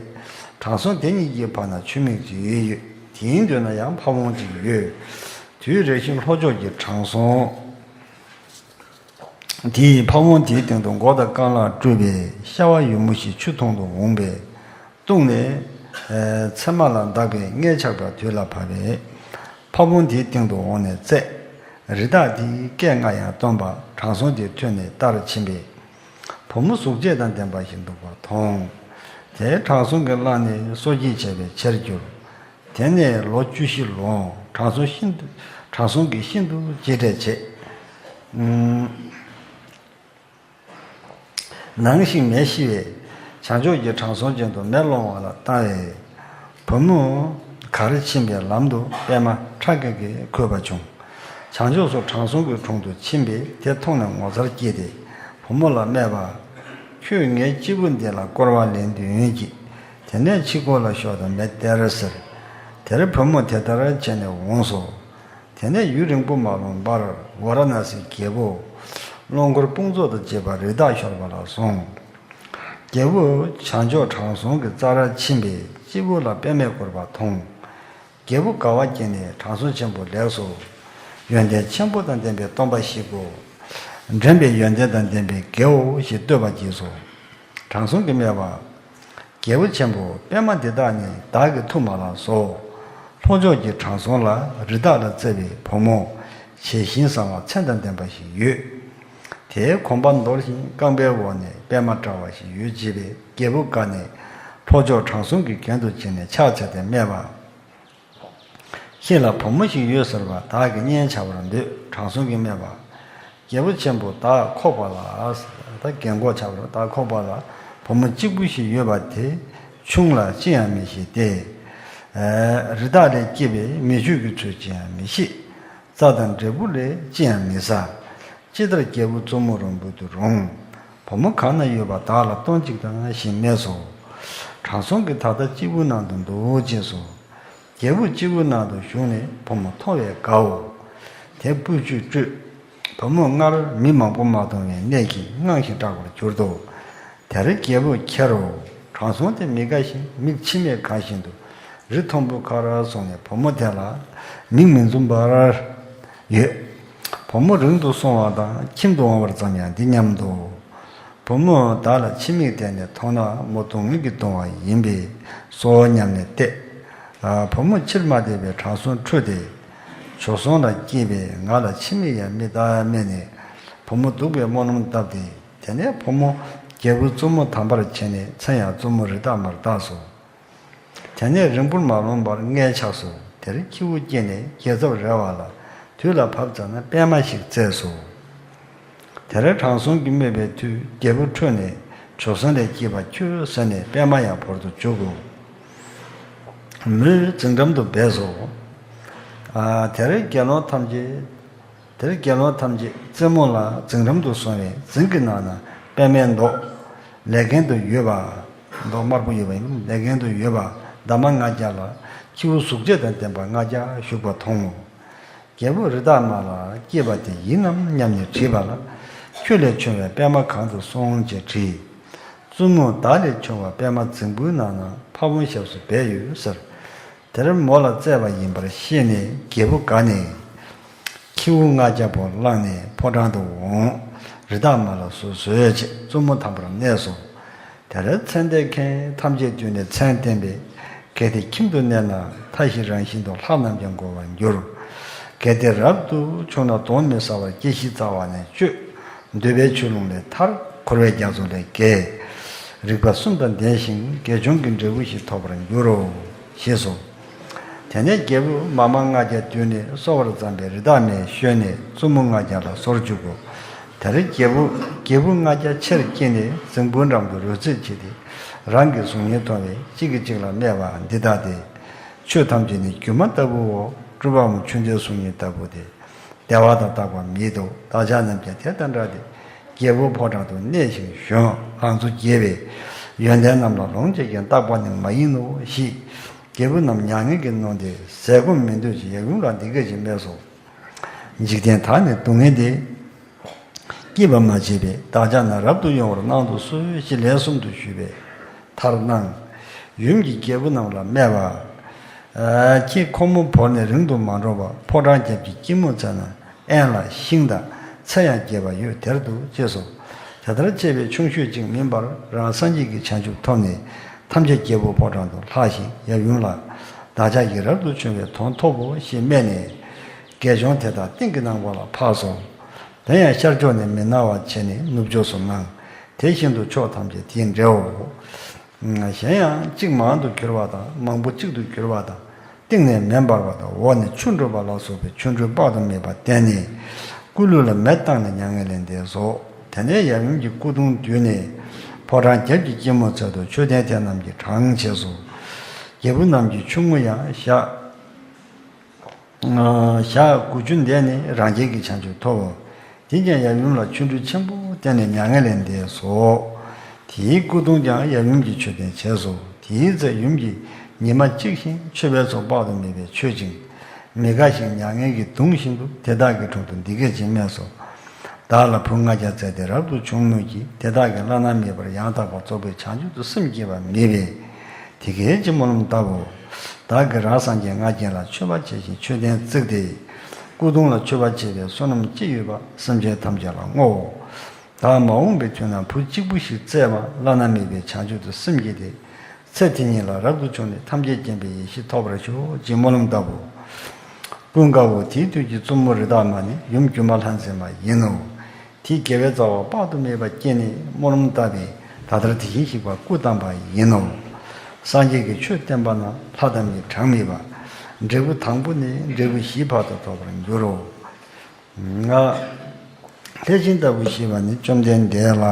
དྲང་སྲོང་དེ་གཉིས་ཀྱི་བར་ན་ཆུ་མིག་ཅིག་ཡོད། དེའི་མདུན་ན་ཡང་ཕ་བོང་ཅིག་ཡོད། དུས་རེ་བཞིན་ལྷོ་ཕྱོགས་ཀྱི་དྲང་སྲོང་དེས་ཕ་བོང་དེའི་སྟེང་དུ་མགོ་དང་རྐང་ལག་བཀྲུས་པས་ཤ་བ་ཡུ་མུ་ཞིག་ཆུ་འཐུང་དུ་འོངས་པས། བཏུངས་ནས། ཚེར་མ་ལ་བདག་པས་མངལ་ཆགས་པའི་དུས་ལ་བབ་པས། ཕ་བོང་དེའི་སྟེང་དུ་འོངས་ནས་བཙས། རི་དྭགས་དེས་སྐད་ལྔ་ཡང་བཏོན་པ་དྲང་སྲོང་དེ་ཐོས་ནས་ལྟར་ཕྱིན་པས། བུ་མོ་གཟུགས་བྱད་དང་ལྡན་པ་ཞིག་འདུག་པ་མཐོང་། དེས་དྲང་སྲོང་གི་གླང་ནི་གསོ་སྐྱེལ་བྱས་པའི་ཆེར་གྱུར། དེ་ནས་ལོ་བཅུ་བཞི་ལོངས། དྲང་སྲོང་ཤིན་ཏུ་དྲང་སྲོང་གིས་ཤིན་ཏུ་གཅེས་སྤྲས་བྱས། ནང་ཞིག་མེ་ཤི་བས། བྱང་ཕྱོགས་ཀྱི་དྲང་སྲོང་ཅན་དུ་མེ་སློང་བ་ལ་བཏང་བས། བུ་མོ་གར་ཕྱིན་པའི་ལམ་དུ་པད་མ་ཁྲ་ཀེ་ཀེ་འཁོད་པ་བྱུང་། བྱང་ཕྱོགས་སུ་དྲང་སྲོང་གི་དྲུང་དུ་ཕྱིན་པས་དེ་མཐོང་ནས་ངོ་མཚར་སྐྱེས་ཏེ། བུ་མོ་ལ་སྨྲས་པ། ཁྱོད་ངའི་སྤྱི་བོ་འདི་ལ་བསྐོར་བ་ལེན་དུ་ཡོང་གྱིས། དེ་ནས་ཕྱི་སྒོ་ལ་ཤོག་དང་མེ་སྟེར་ཟེར། དེར་བུ་མོ་དེ་ལྟར་བྱས་ནས་འོངས་སོ། དེ་ནས་ཡུན་རིང་པོ་མ་ལོན་པར་ཝཱ་ར་ཎཱ་སིའི་རྒྱལ་པོ་ཀླུ་འཁོར་དཔུང་ཚོགས་དང་བཅས་པ་རི་དྭགས་ཤོར་བ་ལ་སོང་། རྒྱལ་པོ་བྱང་ཕྱོགས་དྲང་སྲོང་གི་རྩར་ཕྱིན་པས་སྤྱི་བོ་ལ་པད་མས་བསྐོར་བ་མཐོང་། རྒྱལ་པོ་དགའ་བ་སྐྱེས་ནས་དྲང་སྲོང་ཆེན་པོ་ལེགས་སོ། ཡོན་ཏན་ཆེན་པོ་དང་ལྡན་པའི་སྟོན་པ་ཞིག་གོ། འདྲེན་པའི་ཡོན་ཏན་དང་ལྡན་པའི་དགེའོ་ཞེས་བསྟོད་པ་བགྱིས་སོ། དྲང་སྲོང་གིས་སྨྲས་པ། རྒྱལ་པོ་ཆེན་པོ་པད་མ་འདི་དག་ནི་བདག་གི་ཐུགས་མ་ལགས་སོ། ལྷོ་ཕྱོགས་ཀྱི་དྲང་སྲོང་ལ་རི་དྭགས་ལ་བརྩེ་བའི་བུ་མོ་བྱད་བཞིན་བཟང་བ་མཚན་དང་ལྡན་པ་ཞིག་ཡོད། དེའི་གོམ་པ་འདོར་ཞིང་རྐང་པའི་འོག་ནས་པད་མ་བཀྲ་བ་ཞིག་ཡོད་ཅེས་པས། རྒྱལ་པོ་དགའ་ནས་ལྷོ་ཕྱོགས་དྲང་སྲོང་གི་གན་དུ་ཕྱིན་ནས་ཕྱག་འཚལ་ཏེ་སྨྲས་པ། ཁྱེད་ལ་བུ་མོ་ཞིག་ཡོད་ཟེར་བ་བདག་གིས་གཉེན་བྱ་བར་འདོད། དྲང་སྲོང་གིས་སྨྲས་པ། རྒྱལ་པོ་ཆེན་པོ། བདག་ཁོག་པ་ལ། ད་རྒན་གོག་བྱ་བར་བདག་ཁོག་པ་ལ་བུ་མོ་གཅིག་པུ་ཞིག་ཡོད་པ་དེ་ཆུང་ལ་ཅི་ཡང་མི་ཤེས་ཏེ། རི་དྭགས་ལས་སྐྱེས་པའི་མི་ཆོས་ཀྱི་ཚུལ་ཅི་ཡང་མི་ཤེས། རྩྭ་དང་འབྲས་བུ་ལས་ཅི་ཡང་མི་ཟ། ཅི་ལྟར་རྒྱལ་པོ་བཙུན་མོ་རིང་པོ་དུ་རུང་། བུ་མོ་གང་ན་ཡོད་པ་བདག་ལ་སྟོན་ཅིག་དང་ཞེས་སྨྲས་སོ། དྲང་སྲོང་གིས་ད་ལྟ་སྤྱིལ་བུ་ནང་དུ་འདུག་ཅེས་སོ། རྒྱལ་པོ་སྤྱིལ་བུ་ནང་དུ་ཞུགས་ནས་བུ་མོ་མཐོང་བས་དགའ་འོ། དེ་སྤོས་ཆུས་བཀྲུས། བུ་མོ་སྔར་མི་མང་པོ་མ་མཐོང་བའི་གནས་ཀྱིས་དངངས་ཤིང་སྐྲག་པར་གྱུར་ཏོ། དེར་རྒྱལ་པོས་ཁྱེར་རོ། དྲང་སྲོང་དེ་མི་དགའ་ཞིང་མིག་མཆི་མས་གང་བཞིན་དུ་རི་མཐོན་པོའི་ཁར་སོང་ནས་བུ་མོ་དེ་ལ་མིག་མི་འཛུམ་པར་ཡོད། བུ་མོ་རིང་དུ་སོང་བ་དང་ཁྱིམ་དུ་འོང་བར་བརྩམས་ཡང་འདི་སྙམ་དུ། བུ་མོས་བདག་ལ་ཕྱི་མིག་བལྟས་ནས་མཐོང་ན་མོ་སྡུག་བསྔལ་གྱིས་གདུང་བ་ཡིན་པས་སོ་སྙམ་ནས་བལྟས། བུ་མོ་ཕྱིར་མ་བལྟས་པས་དྲང་སྲོང་ཁྲོས་ཏེ། བྱོལ་སོང་ལ་སྐྱེས་པས་ང་ལ་ཕྱི་མིག་ཡང་མི་ལྟ་སྨྲས་ནས་བུ་མོ་སྡུག་པའི་སྨོན་ལམ་བཏབ་སྟེ། དེ་ནས་བུ་མོ་རྒྱལ་པོའི་བཙུན་མོ་དམ་པར་བྱས་ནས་མཚན་ཡང་བཙུན་མོ་རི་དྭགས་མར་བཏགས་སོ། དེ་ནས་རིང་པོར་མ་ལོན་པར་མངལ་ཆགས་སོ། དེར་ཁྱེའུ་སྐྱེས་ནས་རྒྱལ་ཚབ་རེ་བ་ལ་དུས་ལ་བབ་ཙམ་ན་པད་མ་ཞིག་བཙས་སོ། དེར་དྲང་སྲོང་གིས་སྨྲས་པའི་མཐུས་རྒྱལ་པོ་ཁྲོས་ནས་བྱོལ་སོང་ལས་སྐྱེས་པ་ཁྱོད་ཟེར་ནས་པད་མ་ཡང་བོར་དུ་བཅུག་གོ། མོས་རྫིང་འགྲམ་དུ་སྦས་སོ། དེར་དགེ་སློང་ཐམས་ཅད། དེར་དགེ་སློང་ཐམས་ཅད་རྩེ་མོ་ལ་རྫིང་འགྲམ་དུ་སོང་བས་རྫིང་གི་ནང་ན་པད་མའི་མདོག་ལས་གན་དུ་ཡོད་པ། མདོག་དམར་པོ་ཡོད་པ་ཡིན་ལས་གན་དུ་ཡོད་པ་འདབ་མ་ལྔ་བརྒྱ་ལ་ཁྱེའུ་གཟུགས་བྱད་དང་ལྡན་པ་ལྔ་བརྒྱ་བཞུགས་པ་མཐོང་ངོ་། རྒྱལ་པོ་རི་དྭགས་མ་ལ་སྐྱེས་པ་དེ་ཡིན་ནམ་སྙམ་ནས་དྲིས་པ་ལ། ཁྱོད་ལས་བྱུང་བའི་པད་མ་གང་དུ་སོང་ཞེས་དྲིས། བཙུན་མོས་བདག་ལས་བྱུང་བ་པད་མ་རྫིང་བུའི་ནང་ན་ཕ་བོང་ཞབས་སུ་སྦས་ཡོད་ཟེར། དེར་མོ་ལ་བཙས་པ་ཡིན་པར་ཤེས་ནས་རྒྱལ་པོ་དགའ་ནས། ཁྱེའུ་ལྔ་བརྒྱ་པོ་བླངས་ནས་ཕོ་བྲང་དུ་འོངས། རི་དྭགས་མ་ལ་སོ་སོས་བྱས་བཙུན་མོ་དམ་པར་གནས་སོ། དེར་ཚེ་འདས་མཁན་ཐམས་ཅད་བཏུལ་ནས་མཚན་བསྟན་པས། གལ་ཏེ་ཁྱིམ་དུ་གནས་ན་མཐའ་བཞི་རང་བཞིན་དུ་ལྷ་རྣམས་ཀྱང་མགོ་བར་འགྱུར། གལ་ཏེ་རབ་ཏུ་བྱུང་ན་གདོན་མི་ཟ་བར་སྐྱེ་ཤི་རྩ་བ་ནས་གཅོད། འདོད་པའི་ཆོས་ལོངས་ལས་ཐར། འཁོར་བའི་རྒྱ་མཚོ་ལས་རྒལ། རིག་པ་གསུམ་དང་ལྡན་ཞིང་དགེ་སྦྱོང་གི་འབྲས་བུ་ཞིག་ཐོབ་པར་འགྱུར་རོ། ཞེས་སོ། དེ་ནས་རྒྱལ་པོས་མ་མ་ལྔ་བརྒྱ་བཏུལ་ནས་གསོ་བར་བརྩམས་པའི་རི་དྭགས་མས་བཤོས་ནས་བཙུན་མོ་ལྔ་བརྒྱ་ལ་གསོར་བཅུག་གོ། དེར་རྒྱལ་པོ་རྒྱལ་བུ་ལྔ་བརྒྱ་ཆེར་སྐྱེས་ནས་རྫིང་བུ་འགྲམ་དུ་རོལ་རྩེད་བྱེད་དེ། རང་གི་གཟུགས་བརྙན་མཐོང་བས་གཅིག་གིས་གཅིག་ལ་སྨྲས་པ་འདི་ལྟ་སྟེ། ཆོས་ཐམས་ཅད་ནི་སྒྱུ་མ་ལྟ་བུའོ། སྤྲུལ་པའམ་ཆུ་ལྡན་གཟུགས་བརྙན་ལྟ་བུ་སྟེ། བདེ་བ་དང་རྟག་པ་མེད་དོ། བདག་ཅག་རྣམས་ཀྱང་དེ་དང་འདྲ་སྟེ། རྒྱལ་པོའི་ཕོ་བྲང་དུ་གནས་ཤིང་བཞུགས། ལང་ཚོ་རྒྱས་པས། ཡོན་ཏན་རྣམས་ལ་ལོངས་སྤྱད་ཀྱང་རྟག་པ་ནི་མ་ཡིན་ནོ་ཞེས། རྒྱལ་པོ་རྣམས་མྱ་ངན་གྱིས་ནོན་ཏེ་ཟས་སྐོམ་མི་འདོད་ཅིང་ཡབ་ཡུམ་ལ་འདི་སྐད་ཅེས་སྨྲས་སོ། འཇིག་རྟེན་དག་ནི་སྡུག་བསྔལ་འདི། སྐྱིད་པར་མ་བྱས་པས། བདག་ཅག་རྣམས་རབ་ཏུ་ཡོང་བར་གནང་དུ་གསོལ་ཞེས་ལན་གསུམ་དུ་ཞུས་པས་མཐར་གནང་། ཡུམ་གྱིས་རྒྱལ་པོ་རྣམས་ལ་སྨྲས་པ། ཁྱེད་ཁོ་མོ་བོར་ནས་རིང་དུ་མ་འགྲོ་བར་ཕོ་བྲང་རྒྱབ་ཀྱི་སྐྱི་མོ་ཚལ་ན་དབེན་ལ་ཤིང་དང་ཚལ་ཡང་རྒྱས་པ་ཡོད་དེར་འདུག་ཅེས་སོ། དེ་ལྟར་བྱས་པས་ཆུང་ཤོས་གཅིག་མིན་པར་རང་སངས་རྒྱས་ཀྱི་བྱང་ཆུབ་ཐོབ་ནས་ཐམས་ཅད་རྒྱལ་པོའི་ཕོ་བྲང་དུ་ལྷགས་ཤིང་ཡབ་ཡུམ་ལ། བདག་ཅག་གིས་རབ་ཏུ་བྱུང་བའི་དོན་ཐོབ་བོ་ཞེས་སྨྲས་ནས། དགེ་སྦྱོང་དེ་དག་སྟེང་གི་ནང་ཁོག་ལ་འཕགས་སོ། དེ་ཡང་ཤར་ཕྱོགས་ནས་མི་སྣང་བར་བྱས་ནས་ནུབ་ཕྱོགས་སུ་སྣང་། དེ་བཞིན་དུ་ཕྱོགས་ཐམས་ཅད་དེའི་འབྲས་བུའོ། གཞན་ཡང་གཅིག་མང་དུ་གྱུར་པ་དང་མང་པོ་གཅིག་ཏུ་གྱུར་པ་དང་། སྟེང་ནས་མེ་འབར་བ་དང་འོག་ནས་ཆུ་འཁྲུགས་པ་ལ་སོགས་པའི་ཆོ་འཕྲུལ་དཔག་ཏུ་མེད་པ་བསྟན་ནས། སྐུ་ལུས་ལ་མེ་བཏང་ནས་མྱ་ངན་ལས་འདས་སོ། དེ་ནས་ཡབ་ཡུམ་གྱི་སྐུ་གདུང་བསྡུས་ནས། ཕོ་བྲང་རྒྱབ་ཀྱི་སྐྱི་མོ་ཚལ་དུ་མཆོད་རྟེན་དེ་རྣམས་ཀྱིས་དྲངས་བྱས་སོ། རྒྱལ་བུ་རྣམས་ཀྱི་ཆུང་ངུ་ཡང་ཞག་ཞག་དགུ་བཅུ་འདས་ནས་རང་རྒྱལ་གྱི་བྱང་ཆུབ་ཐོབ་བོ། དེས་ཀྱང་ཡབ་ཡུམ་ལ་ཆོ་འཕྲུལ་ཆེན་པོ་བསྟན་ནས་མྱ་ངན་ལས་འདས་སོ། དེའི་སྐུ་གདུང་ཀྱང་ཡབ་ཡུམ་གྱི་མཆོད་རྟེན་བྱས་སོ། དེའི་ཚེ་ཡུམ་གྱིས་ཉི་མ་གཅིག་བཞིན་མཆོད་པའི་ཚོགས་དཔག་ཏུ་མེད་པས་མཆོད་ཅིང་། མི་དགའ་ཞིང་མྱ་ངན་གྱིས་གདུང་བཞིན་དུ་དེ་དག་གི་དྲུང་དུ་འདི་སྐད་ཅེས་སྨྲས་སོ། བདག་ལ་བུ་ལྔ་བརྒྱ་བཙས་ཏེ་རབ་ཏུ་བྱུང་མོད་ཀྱི་དེ་དག་གིས་བླ་ན་མེད་པར་ཡང་དག་པར་རྫོགས་པའི་བྱང་ཆུབ་ཏུ་སེམས་བསྐྱེད་པ་མེད་པས། དེ་སྐད་ཅེས་སྨོན་ལམ་བཏབ་བོ། བདག་གིས་རང་སངས་རྒྱས་ང་རྒྱལ་ལ་མཆོད་པ་བྱས་ཤིང་མཆོད་རྟེན་བརྩིགས་ཏེ། སྐུ་གདུང་ལ་མཆོད་པ་བྱེད་པའི་བསོད་ནམས་ཅི་ཡོད་པ་སེམས་ཅན་ཐམས་ཅད་ལ་བསྔོའོ། བདག་མ་འོངས་པའི་དུས་ན་བུ་གཅིག་པུ་ཞིག་བཙས་པ་བླ་ན་མེད་པའི་བྱང་ཆུབ་ཏུ་སེམས་བསྐྱེད་དེ། ཚེ་དེ་ཉིད་ལ་རབ་ཏུ་བྱུང་ནས་ཐམས་ཅད་མཁྱེན་པའི་ཡེ་ཤེས་ཐོབ་པར་ཤོག་ཅེས་སྨོན་ལམ་བཏབ་བོ། ཀུན་དགའ་བོ། དེའི་དུས་ཀྱི་བཙུན་མོ་རི་དྭགས་མ་ནི་ཡུམ་སྒྱུ་མ་ལྷ་མཛེས་མ་ཡིན་ནོ། དེས་དགེ་བའི་རྩ་བ་དཔག་ཏུ་མེད་པ་བསྐྱེད་ནས་སྨོན་ལམ་བཏབ་པས། ད་ལྟར་དེ་བཞིན་གཤེགས་པ་སྐུ་བལྟམས་པ་ཡིན་ནོ། སངས་རྒྱས་ཀྱིས་ཆོས་བསྟན་པ་ན་ལྷ་དང་མིའི་གྲངས་མེད་པ། འབྲས་བུ་དང་པོ་ནས་འབྲས་བུ་བཞིའི་བར་དུ་ཐོབ་པར་འགྱུར་རོ། ལྷས་བྱིན་ལྟ་བུ་ཞེས་པ་ནི་བཅོམ་ལྡན་འདས་ལ།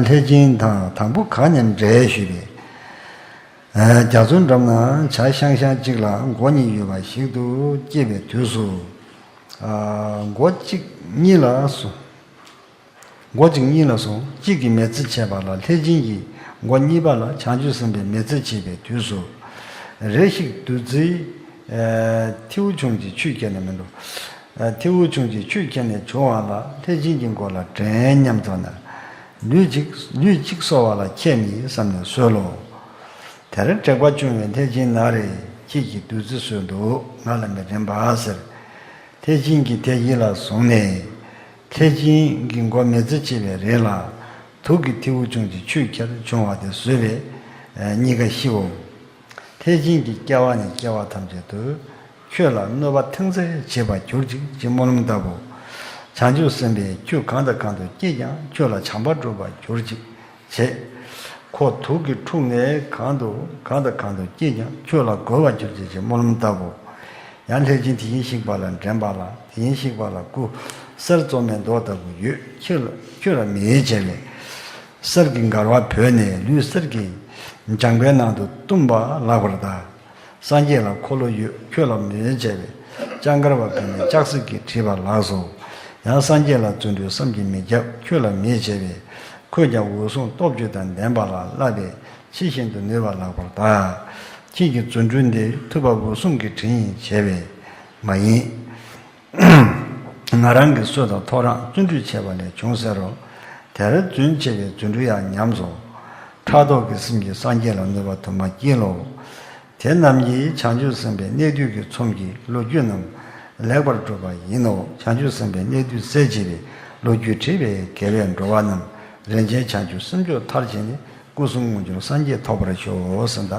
ལྷས་བྱིན་དང་དང་པོ་གང་ཉིད་འབྲས་ཞུས་པས། རྒྱ་མཚོའི་འགྲམ་ན་བྱ་ཤང་ཤང་གཅིག་ལ་མགོ་གཉིས་ཡོད་པ་ཞིག་ཏུ་སྐྱེས་པའི་དུས་སུ། མགོ་གཅིག་གཉིད་ལ་སོང་། མགོ་གཅིག་གཉིད་ལ་སོང་། གཅིག་གིས་མེལ་ཙེ་བྱས་པ་ལ་ལྷས་བྱིན་གྱིས་མགོ་གཉིས་པ་ལ་བྱང་ཆུབ་སེམས་དཔའི་མེལ་ཙེ་བྱེད་པའི་དུས་སུ། རེ་ཞིག་བདུད་རྩིའི་ཐེའུ་ཆུང་གི་ཆུས་ཁྱེར་ནས་མི་འགྲོ། ཐེའུ་ཆུང་གི་ཆུས་ཁྱེར་ནས་བྱུང་བ་ལ་ལྷས་བྱིན་གྱི་མགོ་ལ་དྲན་སྙམ་བྱུང་ན། ལུས་གཅིག་ལུས་གཅིག་གསོ་བ་ལ་ཁྱད་མེད་བསམས་ནས་གསོལ་ལོ། དེར་དྲེགས་པ་བཅོམ་པའི་ལྷས་བྱིན་ན་རེ། ཁྱེད་ཀྱིས་བདུད་རྩི་གསོལ་འདུག་ང་ལ་མི་དྲན་པ་ཟེར། ལྷས་བྱིན་གྱིས་དེ་ཡིད་ལ་བཟུང་ནས། ལྷས་བྱིན་གྱི་མགོ་མེལ་ཙེ་བྱེད་པའི་རིང་ལ། དུག་གི་ཐེའུ་ཆུང་གི་ཆུས་ཁྱེར་བྱུང་བ་དེ་ཟོས་པས་གཉིས་ཀ་ཤིའོ། ལྷས་བྱིན་གྱིས་སྐྱེ་བ་ནས་སྐྱེ་བ་ཐམས་ཅད་དུ། ཁྱོད་ལ་གནོད་པ་ཐེངས་གཅིག་བྱེད་པར་གྱུར་ཅིག་ཅེས་སྨོན་ལམ་བཏབ་བོ། བྱང་ཆུབ་སེམས་དཔས་ཁྱོད་གང་དང་གང་དུ་སྐྱེས་ཀྱང་ཁྱོད་ལ་བྱམས་པ་སྒྲུབ་པར་གྱུར་ཅིག་བྱས། ཁོ་དུག་གིས་འཁྲུགས་ནས་གང་དུ་གང་དང་གང་དུ་སྐྱེས་ཀྱང་ཁྱོད་ལ་རྒོལ་བར་གྱུར་ཅིག་ཅེས་སྨོན་ལམ་བཏབ་བོ། ཡང་ལྷས་བྱིན་དེ་བཞིན་གཤེགས་པ་ལ་འདྲེན་པ་ལ། དེ་བཞིན་གཤེགས་པ་ལ་སྐུ་གསེར་བཙོ་མའི་མདོག་ལྟ་བུ་ཡོད། ཁྱོད་ལ་ཁྱོད་ལ་མེལ་ཙེ་བྱས་པས། གསེར་གྱི་འགལ་བ་བོས་ནས་ལུས་གསེར་གྱི་ལྗང་པའི་ནང་དུ་བཏུམས་པ་ལགས་པར་གདའ། སངས་རྒྱས་ལ་འཁོར་ལོ་ཡོད། ཁྱོད་ལ་མེལ་ཙེ་བྱས་པས། ལྕང་མཁར་བ་བོས་ནས་ལྕགས་སྲེག་གིས་བྲིས་པ་ལགས་སོ། ཡང་སངས་རྒྱས་ལ་བརྩོན་འགྲུས་བསམ་གྱིས་མི་ཁྱབ། ཁྱོད་ལ་མེལ་ཙེ་བྱས་པས། ཁོས་ཀྱང་འོད་སྲུང་སྟོབས་བཅུ་དང་ལྡན་པ་ལ་བསླབ་པས་ཇི་བཞིན་དུ་ནུས་པ་ལགས་པར་གདའ། ཁྱེད་ཀྱི་རྫུ་འཕྲུལ་འདི་ཐུབ་པ་འོད་སྲུང་གི་དྲིན་ཡིན་བྱས་པས་མ་ཡིན། ང་རང་གི་སྲོལ་དང་ཐོ་རངས་བརྩོན་འགྲུས་བྱས་པ་ལས་བྱུང་ཟེར་རོ། དེར་བརྫུན་བྱས་པའི་རྫུ་འཕྲུལ་ཡང་ཉམས་སོ། ཕྲག་དོག་གི་སེམས་ཀྱིས་སངས་རྒྱས་ལ་གནོད་པ་དུ་མ་བསྐྱེད་ལོ། དེ་རྣམས་ཀྱིས་བྱང་ཆུབ་སེམས་དཔའི་གནད་བསྡུས་ཀྱི་ཚོམས་ཀྱི་ལོ་རྒྱུས་རྣམས་ལེགས་པར་གྲུབ་པ་ཡིན་ནོ། བྱང་ཆུབ་སེམས་དཔའི་གནད་བསྡུས་གསལ་བྱེད་པའི་ལོ་རྒྱུས་བྲིས་པས་དགེ་བས་འགྲོ་བ་རྣམས་རིན་ཆེན་བྱང་ཆུབ་སེམས་མཆོག་མཐར་ཕྱིན་ནས་སྐུ་གསུམ་དངོས་འབྱོར་སངས་རྒྱས་ཐོབ་པར་ཤོག་ཟེར། ད་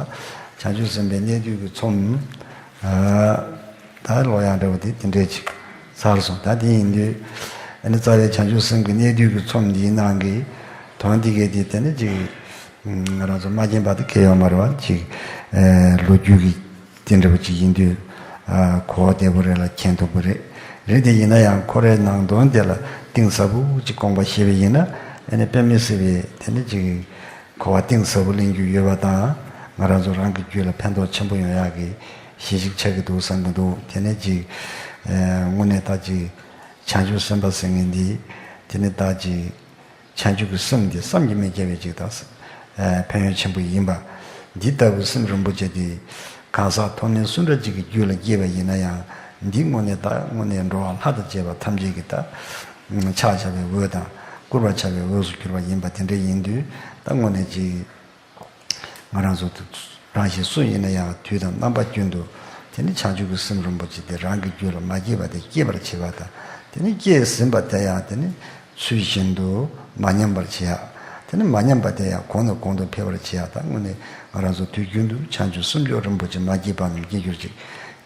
བྱང་ཆུབ་སེམས་དཔའི་གནད་བསྡུས་ཀྱི་ཚོམས། ད་ལོ་ཡང་འདྲ་བོ་དེ་དེ་འདྲས་ཅིག་ཚར་སོང་། ད་དེ་ཡིན་དུས་ཨ་ནི་རྩ་བའི་བྱང་ཆུབ་སེམས་ཀྱི་གནད་བསྡུས་ཀྱི་ཚོམས་འདིའི་ནང་གི་དོན་འདི་གས་དེ་དེ་ནི་ཅིག་ང་རང་ཚོ་མ་མཁྱེན་པ་དེ་གས་ཡོད་མ་རེད་བ། ཅིག་ལོ་རྒྱུས་ཀྱི་དེ་འདྲ་བོ་ཅིག་ཡིན་དུས་གོ་བདེ་པོ་རེད་ལ་མཁྱེན་ཐུབ་པོ་རེད། རེད་དེ་ཡིན་ན་ཡང་ཁོ་རའི་ནང་དོན་དེ་ལ་གཏིང་ཟབ་པོ་ཅིག་དགོངས་པ་བཞེས་པ་ཡིན་ན་ཨ་ནི་དཔེ་མི་སྲིད་པའི་དེ་ནི་ཅིག་གོ་བ་གཏིང་ཟབ་པོ་ལེན་རྒྱུ་ཡོད་པ་དང་ང་རང་ཚོ་རང་གི་རྒྱུད་ལ་ཕན་ཐོགས་ཆེན་པོ་ཡོང་ཡག་གི་གཞི་ཞིག་ཆགས་ཀྱི་འདུག་བསམ་གྱི་འདུག་དེ་ནས་ཅིག་ཨ་དངོས་གནས་ད་ཅིག་བྱང་ཆུབ་སེམས་དཔའ་ཟེར་མཁན་འདི་དེ་ནས་ད་ཅིག་བྱང་ཆུབ་ཀྱི་སེམས་འདི་བསམ་གྱིས་མི་ཁྱབ་པའི་ཅིག་ད་ཨ་ཕན་ཡོན་ཆེན་པོ་ཡིན་པ། འདི་ལྟ་བུའི་སེམས་རིན་པོ་ཆེ་འདི་གང་ཟག་མཐོ་དམན་སུ་འདྲ་ཅིག་གི་རྒྱུད་ལ་སྐྱེས་པ་ཡིན་ན་ཡང་འདི་དངོས་གནས་ད་དངོས་གནས་འགྲོ་བ་ལྷ་དང་བཅས་པ་ཐམས་ཅད་ཀྱི་ད་ཕྱག་བྱ་བའི་འོས་དང་བཀུར་བར་བྱ་བའི་འོས་སུ་གྱུར་པ་ཡིན་པ་དེ་འདྲ་ཡིན་དུས་ད་དངོས་གནས་ཅིག་ང་རང་ཚོ་དེ་རང་གཞན་སུ་ཡིན་ན་ཡང་དུས་དང་རྣམ་པ་ཀུན་ཏུ་དེ་ནི་བྱང་ཆུབ་ཀྱི་སེམས་རིན་པོ་ཆེ་དེ་རང་གི་རྒྱུད་ལ་མ་སྐྱེས་པ་དེ་སྐྱེད་པར་བྱེད་པ་དང་དེ་ནི་སྐྱེས་ཟིན་པ་དེ་ཡང་དེ་ནི་ཚུལ་བཞིན་དུ་མ་ཉམས་པར་བྱེད་ཡག་དེ་ནི་མ་ཉམས་པ་དེ་ཡང་གོང་ནས་གོང་དུ་འཕེལ་བར་བྱེད་ཡག་ད་དངོས་གནས་ང་རང་ཚོ་དུས་རྒྱུན་དུ་བྱང་ཆུབ་སེམས་མཆོག་རིན་པོ་ཆེ་མ་སྐྱེས་པ་རྣམས་སྐྱེ་གྱུར་ཅིག་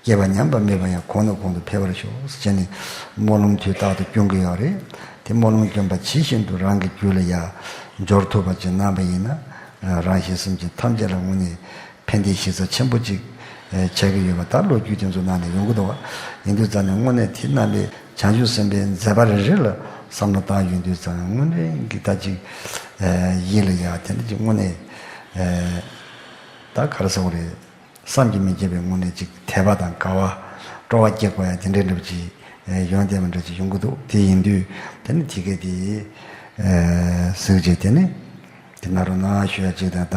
སྐྱེས་པ་ཉམས་པ་མེད་པ་ཡང་གོང་ནས་གོང་དུ་འཕེལ་བར་ཤོག་ཟེར་ནས་སྨོན་ལམ་དུས་རྟག་ཏུ་སྐྱོན་གྱི་ཡོད་རེད། དེ་སྨོན་ལམ་སྐྱོན་པ་ཇི་བཞིན་དུ་རང་གི་རྒྱུད་ལ་ཡང་འབྱོར་ཐུབ་པ་ཅིག་གནང་པ་ཡིན་ན་རང་གཞན་སེམས་ཅན་ཐམས་ཅད་ལ་དངོས་གནས་ཕན་བདེའི་གཞི་རྩ་ཆེན་པོ་ཅིག་ཆགས་ཀྱི་ཡོད་པ་ད་ལོ་རྒྱུས་དེ་ཚོ་ནང་ནས་ཡོང་གི་འདུག་བ། ཡིན་དུས་ཙང་ནས་དངོས་གནས་དེ་རྣམ་པའི་བྱང་ཆུབ་སེམས་དཔའི་མཛད་པ་རེ་རེ་ལ་བསམ་བློ་བཏང་ཡོང་དུས་ཙང་དངོས་གནས་ཀྱི་ད་ཅིག་ཡིད་ལ་ཡང་དེ་འདྲ་ཅིག་དངོས་གནས་ད་ག་རེ་ཟེར་དགོས་རེད། བསམ་གྱིས་མི་ཁྱབ་པའི་དངོས་གནས་ཅིག་དད་པ་དང་དགའ་བ་སྤྲོ་བ་སྐྱེ་དགོས་ཡ་དེ་འདྲའི་འདྲ་པོ་ཅིག་ཡོང་བསྡད་པ་འདྲ་ཅིག་ཡོང་གི་འདུག་དེ་ཡིན་དུས་དེ་ནི་དེ་གས་དེ་གཟིགས་རྗེས་དེ་ནི་དེ་ན་རོ་ན་ཞུ་ཡ་ཅིག་དང་ད།